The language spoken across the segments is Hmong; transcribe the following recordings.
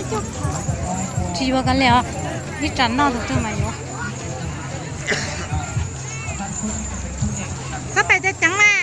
Tsis yuav kav liam os, ib tsam noj tus twg mas yuav. Koj pem cov ceev mas.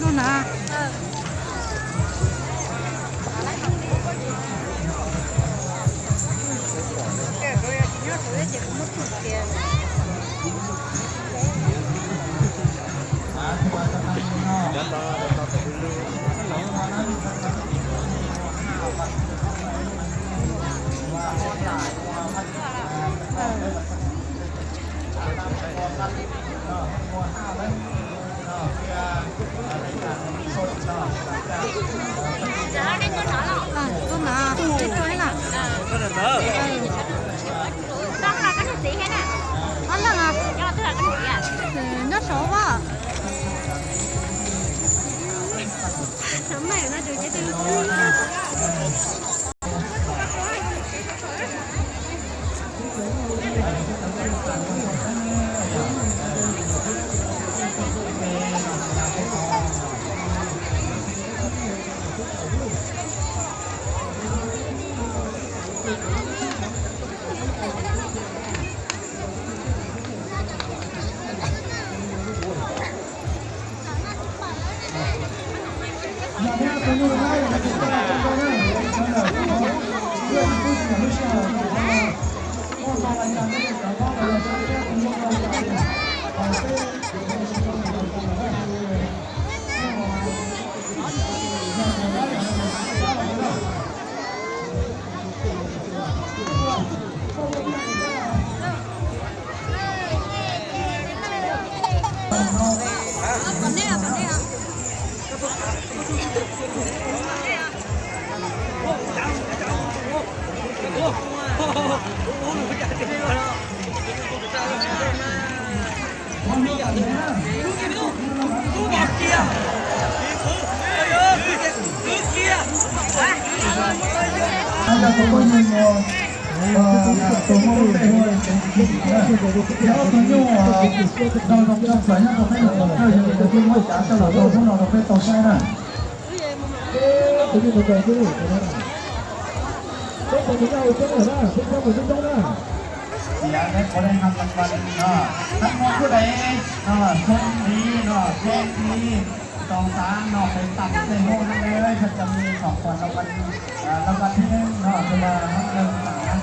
Lub na. Tuaj na, tuaj na. Ob leeg os. Nyob saud as. Tus muaj lub npe hu ua Tseev Kim na, yog tus nyuj nrog zoo tshaj plaws nyob rau peb lub qhov chaw, yog li tus twg muab cav coj los rau hnub no rau peb tau saib na. Tias neb puas dej ham las vas no, thab no kuj dej no, xoo lis no, xoo lis, tau xav no peb tam tej hauj na, yog cov me nyuam qhuav las vas thib neeb no, tus las hab neeg tam na,